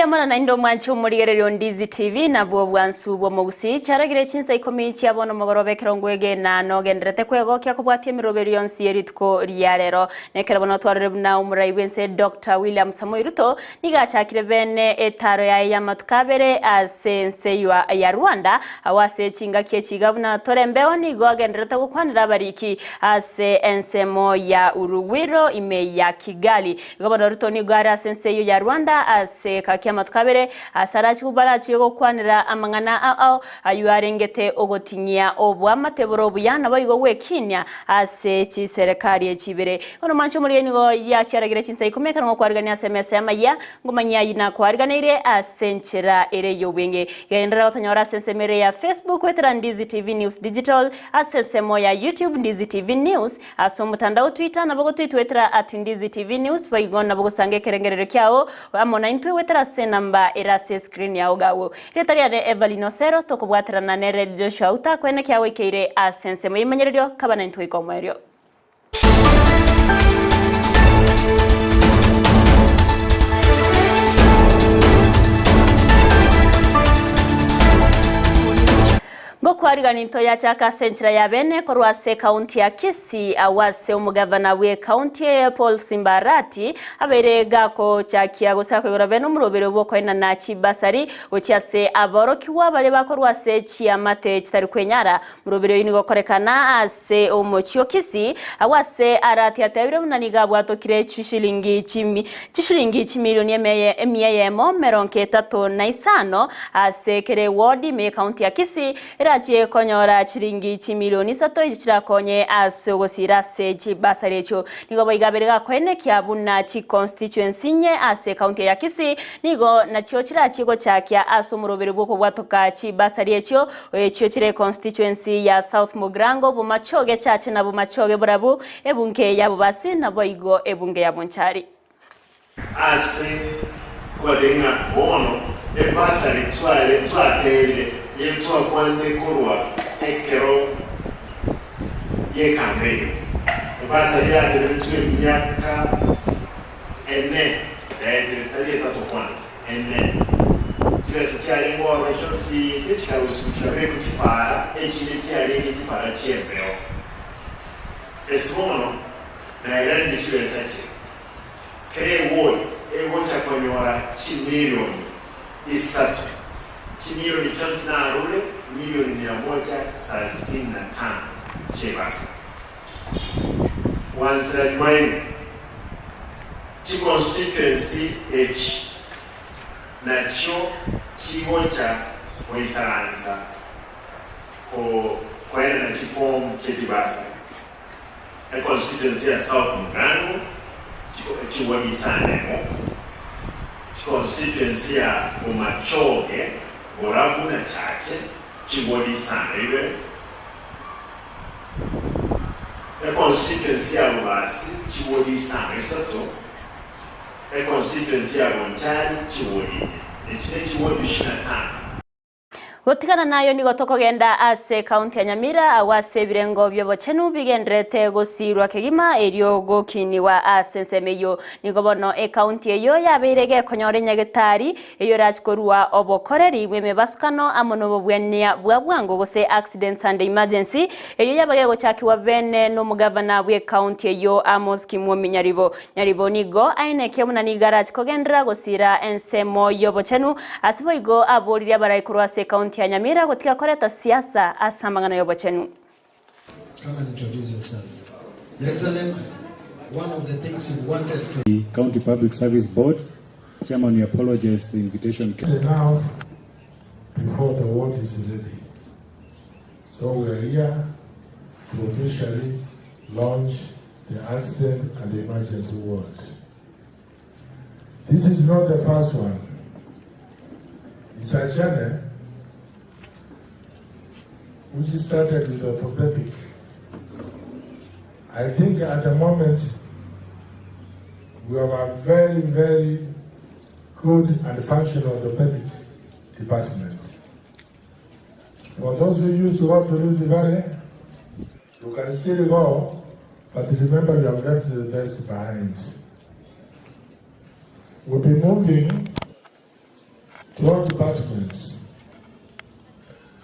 Mbuya mono naende omwanche omorigereria o Ndizi TV nabwo obwansu bw'omogusii. Chiaragire chinsa ikomi chia bono mogoroba ekero ngwegena nogenderete kwegokia kobwatia emeroberio yonsi ye rituko ria rero. Nekero bono twarorire buna omorai bw'ense Doctor William Samoei Ruto nigo achakire bene etaro yaye y'amatuko abere ase ense ya Rwanda agwo ase chingaki echi iga buna tore mbeo nigo agenderete gokwanera abariki ase ensemo ya Urugwiro ime ya Kigali. Igo bono Ruto nigo are ase ense eyio ya Rwanda ase egeka ki'amatuko abere, ase arache barachie gokwanera amang'ana ao ayio arengete ogotinyia oboamate bore obuya naboigo gwekinia ase chiserekari echi ibere. Bono mwanche omorwani nigo yachiaragire chinsa ikomi ekero ngokwarigania ase emesa y'amayia, ngomanyia ayio nakwariganeirie ase enchera ere y'obwenge. Genderera gotonyora ase ensemo ere ya Facebook goetera Ndizi TV News Digital, ase ensemo ya YouTube Ndizi TV News, Ase omotandao Twitter nabo gotwitwetera at Ndizi TV News boigo nabo gosanga ekerengererio kiao amo naintwe goetera ase enamba ere ase escreen yao gagwo. Rieta riane Evelyn Osero tokobwaterana nere Joshua Utakwene kiagoikeire ase ensemo y'emanyererio kaba naintwe goika omoerio. Ngokwarigania into yachaka ase enchera ya bene korwa ase ekaunti ya Kisii agwo ase omogavana bw'ekaunti eye Paul Simba Arati abeire gakochakia gose gakoigora bene omoroberi bw'okoenana chibasari gochia ase aborokigwa baria bakorwa ase chiamate chitari kwenyara. Moroberi oyio nigo okorekana ase omochie o Kisii agwo ase Arati atebire buna nigo abwatokire chishilingi chimi chishilingi chimilioni emia eyemo merongo etato na isano ase kera ewodi ime y'ekaunti ya Kisii erachie konyora chiringi chimilioni isato echio chirakonye ase ogosira ase chibasari echio. Nigo boigo abere gakoenekia buna chiconstituency inye ase ekaunti ya Kisii nigo nachio chirachie gochakia ase omoroberi bw'okobwatoka chibasari echio echio chire constituency ya South Mugirango, Bomachoge Chache na Bomachoge Borabu, ebunge ya Bobasi naboigo ebunge ya Bonchari. Ase kobatebia ng'a bono ebasari tware twaterire yetwakwanete korwa ekero gi'ekampeini, ebasari yateberetwe emiaka ene yaetire, tari etato kwanza, ene. Chibesa chiarenge ororo chionsi tichikarusigwa chikabekwa chipara, echinde chiarenge chipara chi'embeo. Ase bono nairanerie chibesa echi. Kera egoli egocha konyora chimilioni isato, chimilioni chionsi narure milioni mia moja thelathini na tano chi'ebasa. Gwansera Jumaine, Chiconstituency echi nachio chigocha goisaransa koenana chiform chi'echibasari. Econstituency ya South Mugirango chiwodi isanemo, Chiconstituency ya Bomachoge, Borabu na Chache chiwodi isano ibere, Econstituency ya Bobasi chiwodi isano isato, Econstituency ya Bonchari chiwodi ine. Echi nechiwodi ishirini na tano. Gotigana nayo nigo tokogenda ase ekaunti ya Nyamira agwo ase ebirengo bi'obochenu bigendererete gosiirwa kegima erio gokinigwa ase ensemo eyio. Nigo bono ekaunti eyio yabeire gekonyora enyagetari eyio erachi korua obokoreri bw'emebasukano amo nobobwania bwa bwango gose accidents and emergency eyio yaba gegochakigwa bene nomogavana bw'ekaunti eyio Amos Kimwomi Nyaribo. Nyaribo nigo aenekia buna nigo arache kogenderera gosiira ensemo y'obochenu, ase boigo aboririe abarai korwa ase ekaunti ya Nyamira gotiga koreta siasa ase amang'ana y'obochenu. Come and introduce yourself. Your Excellency, one of the things you've wanted to. The County Public Service Board. Chairman, we apologize, the invitation came. Enough before the world is ready. So we are here to officially launch the accident and emergency ward. This is not the first one. It's a journey which started with orthopedic. I think at the moment we have a very, very good and functional orthopedic department. For those who used to go to Rift Valley, you can still go, but remember you have left the best behind. We'll be moving to all departments.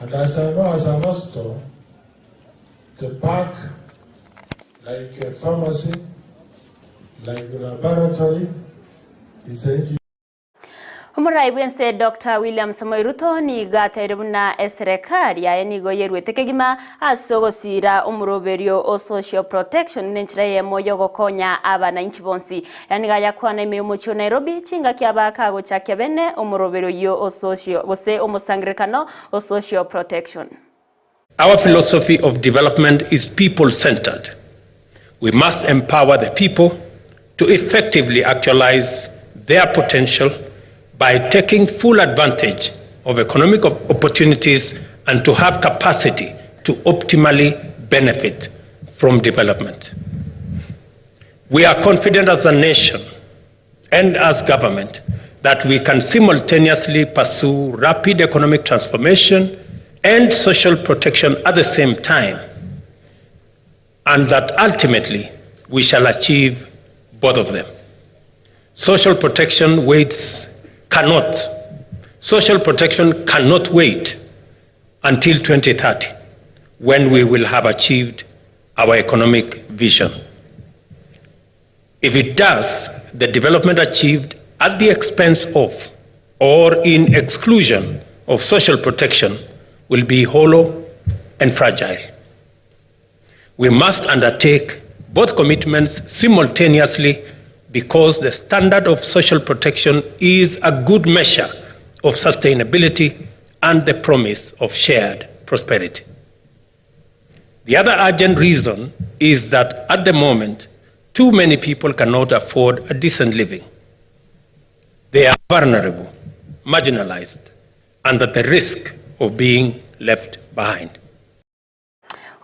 And as I know as an hospital, the park, like a pharmacy, like a laboratory, is the engine. Omorai bw'ense Doctor William Samoei Ruto nigo ateire buna eserekari yaye nigo yeruete kegima ase ogosiira omoroberio o social protection nenchera eyemo yogokonya abanainchi bonsi. Aya nigo ayakwana ime y'omochie o Nairobi chingaki abaka agochakia bene omoroberio oyio o social gose omosangererekano o social protection. Our philosophy of development is people centered. We must empower the people to effectively actualize their potential by taking full advantage of economic opportunities and to have capacity to optimally benefit from development. We are confident as a nation and as government that we can simultaneously pursue rapid economic transformation and social protection at the same time, and that ultimately we shall achieve both of them. Social protection waits cannot. Social protection cannot wait until 2030, when we will have achieved our economic vision. If it does, the development achieved at the expense of or in exclusion of social protection will be hollow and fragile. We must undertake both commitments simultaneously because the standard of social protection is a good measure of sustainability and the promise of shared prosperity. The other urgent reason is that at the moment, too many people cannot afford a decent living. They are vulnerable, marginalized, and at the risk of being left behind.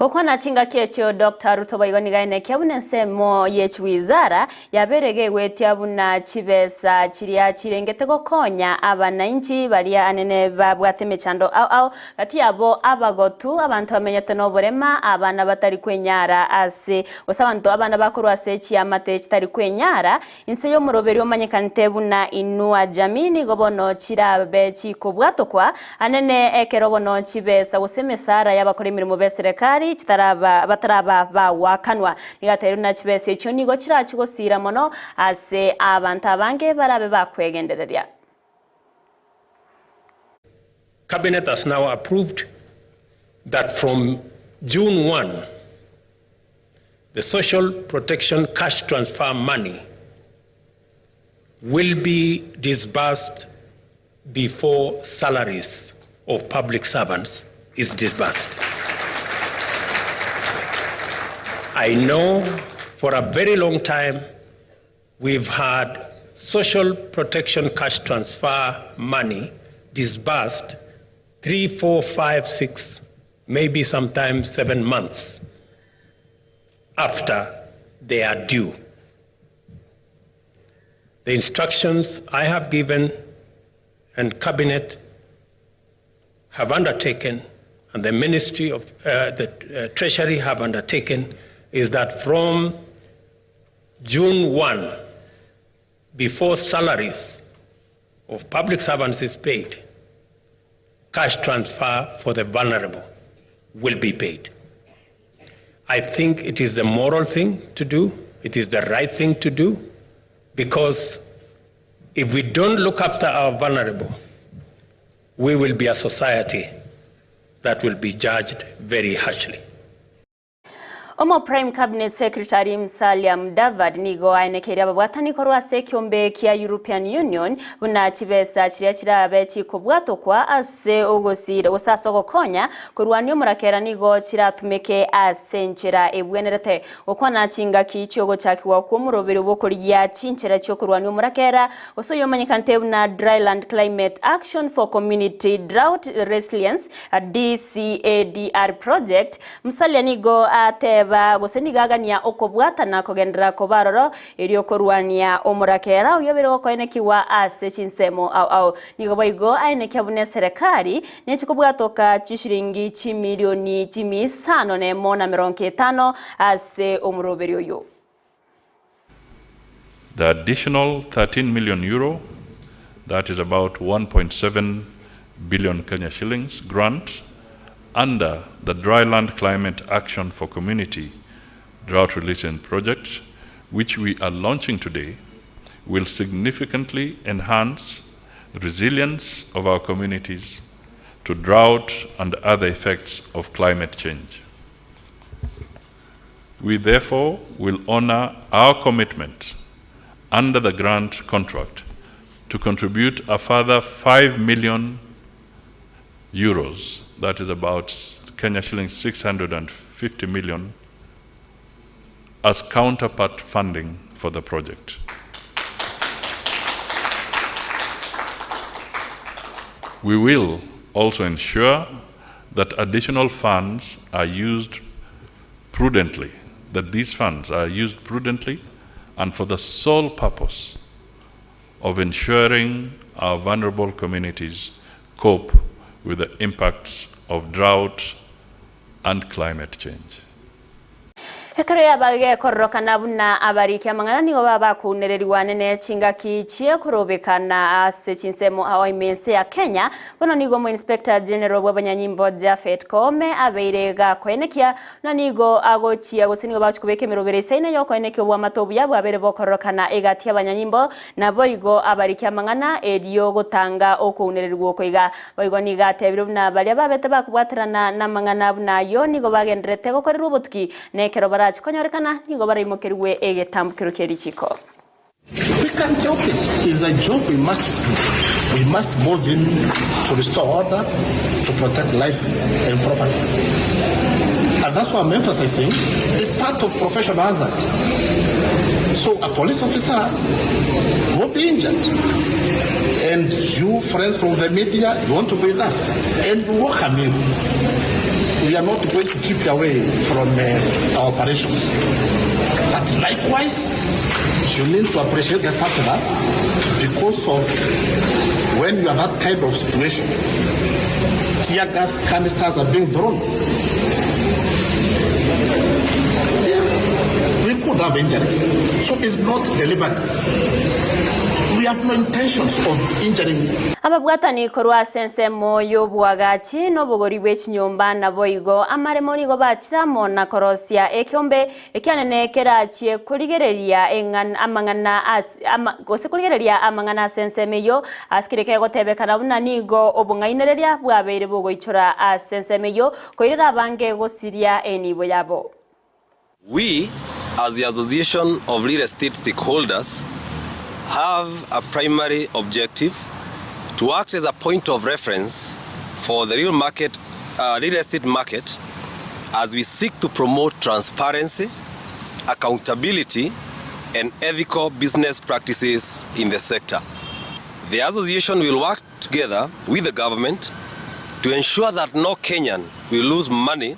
Gokwana chingaki echio Doctor Ruto boigo nigo aenekia buna ensemo ye chiwizara yabeire gegwetia buna chibesa chiria chirengete gokonya abanainchi baria anene babwate emechando ao ao gati yabo abagotu, abanto bamenyete noborema, abana batari kwenyara ase gose abanto abana bakorwa ase chiamate chitari kwenyara inse y'omoroberi omanyekanete buna Inua Jamii nigo bono chirabe chikobwatokwa anene ekero bono chibesa gose emesara y'abakora emeremo b'eserekari chitaraba bataraba bagoakanwa. Nigo atebirie buna chibesa echio nigo chirachi gosiira mono ase abanto abange barabe bakwegendereria. Cabinet has now approved that from June 1, the social protection cash transfer money will be disbursed before salaries of public servants is disbursed. I know for a very long time we've had social protection cash transfer money disbursed 3, 4, 5, 6, maybe sometimes 7 months after they are due. The instructions I have given and Cabinet have undertaken and the Ministry of the Treasury have undertaken is that from June 1, before salaries of public servants is paid, cash transfer for the vulnerable will be paid. I think it is the moral thing to do. It is the right thing to do, because if we don't look after our vulnerable, we will be a society that will be judged very harshly. Omo Prime Cabinet Secretary Musalia Mudavadi nigo aenekeire ababwatani korwa ase ekiombe kia European Union buna chibesa chiria chirabe chikobwatokwa ase ogosira gose ase ogokonya korwania omorakera nigo chiratumeke ase enchera ebwenerete. Gokwana chingaki chiogochakigwa kw'omoroberi bw'okorigia chinchera chiokorwania omorakera gose oyomanyekanete buna Dryland Climate Action for Community Drought Resilience DCADR Project, Musalia nigo ateba gose nigo agania okobwatana kogenderera koba aroro erio korwania omorakera oyio obeire gokoenekigwa ase chinsemo ao ao. Nigo boigo aenekia buna eserekari nechi kobwatoka chishiringi chimilioni chimia isano nemo na merongo etano ase omoroberi oyo. The additional 13 million euro that is about 1.7 billion Kenya shillings grant under the Dryland Climate Action for Community Drought Resilience Project, which we are launching today, will significantly enhance resilience of our communities to drought and other effects of climate change. We therefore will honor our commitment under the grant contract to contribute a further 5 million euros, that is about Kenya shillings 650 million, as counterpart funding for the project. We will also ensure that additional funds are used prudently, that these funds are used prudently and for the sole purpose of ensuring our vulnerable communities cope with the impacts of drought and climate change. Ekero yabagekororokana buna abariki amang'ana nigo babakounereriwa nene chingaki chiekorobekana ase chinsemo ao imense ya Kenya bono nigo mo Inspector General bw'abanyanyimbo Japhet Koome abeire gakoenekia na nigo agochia gose nigo bagochia kobeka emerobere isaine yokoenekia obwamato obuya bwabere bokororokana egati y'abanyanyimbo naboigo abariki amang'ana erio gotanga okounereriwa oko iga boigo nigo atebire buna baria babete bakobwaterana na amang'ana buna ayo nigo bagenderete gokorerwa obotuki na ekero barachi konyorekana nigo baraimokerwe egetambukero kia richiko. We can't help it. It's a job we must do. We must move in to restore order, to protect life and property. And that's why I'm emphasizing it's part of professional hazard. So a police officer will be injured. And you, friends from the media, you want to be with us. And we welcome you. We are not going to keep you away from our operations. But likewise, you need to appreciate the fact that because of when you are that kind of situation, tear gas canisters are being thrown. Yeah, we could have injuries. So it's not deliberate. We have no intentions of injuring. Ababwatani korwa sensemo y'obwagachi n'obogori bw'echinyomba naboigo amaremo nigo bachiramo na korosia ekiombe ekianene kerachie korigereria amang'ana gose korigereria amang'ana ase ensemo eyo asikire kegotebekana buna nigo obong'ainereria bwabeire bogoichora ase ensemo eyo koirera abange gosiria enibo yabo. We, as the Association of Real Estate Stakeholders, have a primary objective to act as a point of reference for the real estate market as we seek to promote transparency, accountability, and ethical business practices in the sector. The association will work together with the government to ensure that no Kenyan will lose money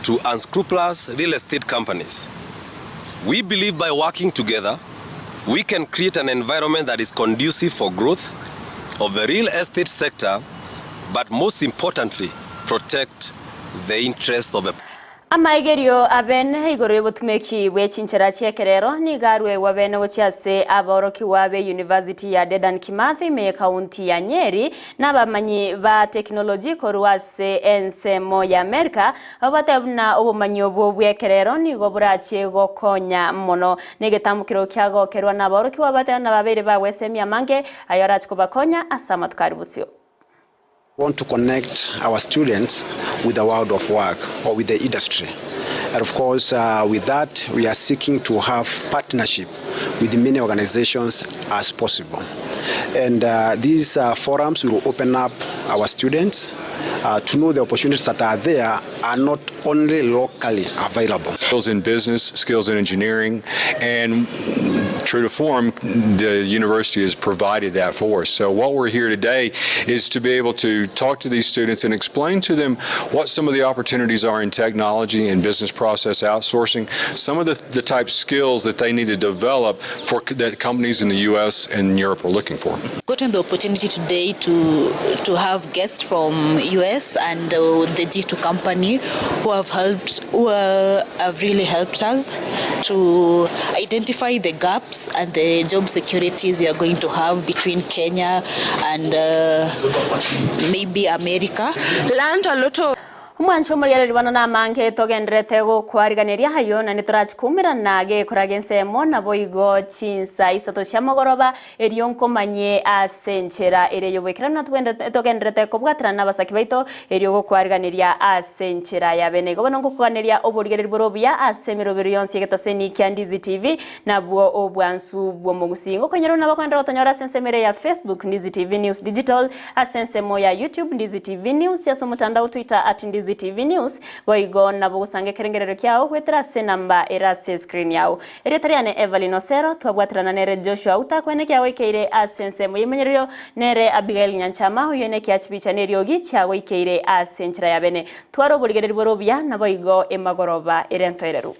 to unscrupulous real estate companies. We believe by working together, we can create an environment that is conducive for growth of the real estate sector, but most importantly, protect the interest of the Amaigerio abene igoro y'obotumeki bw'echinchera chiekerero nigarwe wabene gochiase aboroki wabe University ya Dedan Kimathi me county ya Nyeri n'abamanyi ba technology korwase ensemo ya America abatebuna obumanyi obwo bw'ekerero nigo burache gokonya mono negetambukiro kyagokerwa n'aboroki wabatebuna babere bawesemia mange ayo arachi kubakonya ase amatukari busio. Want to connect our students with the world of work or with the industry. And of course, with that, we are seeking to have partnership with many organizations as possible. And these forums will open up our students to know the opportunities that are there are not only locally available. Skills in business, skills in engineering, and true to form, the university has provided that for us. So what we're here today is to be able to talk to these students and explain to them what some of the opportunities are in technology and business process outsourcing, some of the type skills that they need to develop for that companies in the U.S. and Europe are looking for. Gotten the opportunity today to have guests from U.S. and the G2 company. company who have helped who have really helped us to identify the gaps and the job securities we are going to have between Kenya and maybe America. Learned a lot of. Omwancho omorigereria bono namange togendererete gokwariganeria ayio, na nitorachi koumerana gekoraga ensemo, naboigo chinsa isato chia mogoroba, erio nkomanyie ase enchera ere y'oboikeranu na togendererete kobwaterana nabasaki baito erio gokwariganeria ase enchera ya bene. Igo bono ngokoganeria oborigereria bore obuya ase emerobero yonsi y'egetaseni kia Ndizi TV, nabwo obwansu bw'omogusii. Ngokoinyora buna bakoenderera gotonyora ase ensemo ere ya Facebook, Ndizi TV News Digital, Ase ensemo ya YouTube, Ndizi TV News, ase omotandao Twitter at Ndizi TV News, boigo nabo gosanga ekerengererio kiao goetera ase enamba ere ase escreen yao. Erieta riane Evelyn Osero, twabwaterana nere Joshua Utakwe neke agoikeire ase ensemo y'emenyererio, nere Abigail Nyanchama oyio neke achibicha neriogi chiagoikeire ase enchera ya bene. Twara oborigereri bore obuya naboigo emagoroba ere entoereru.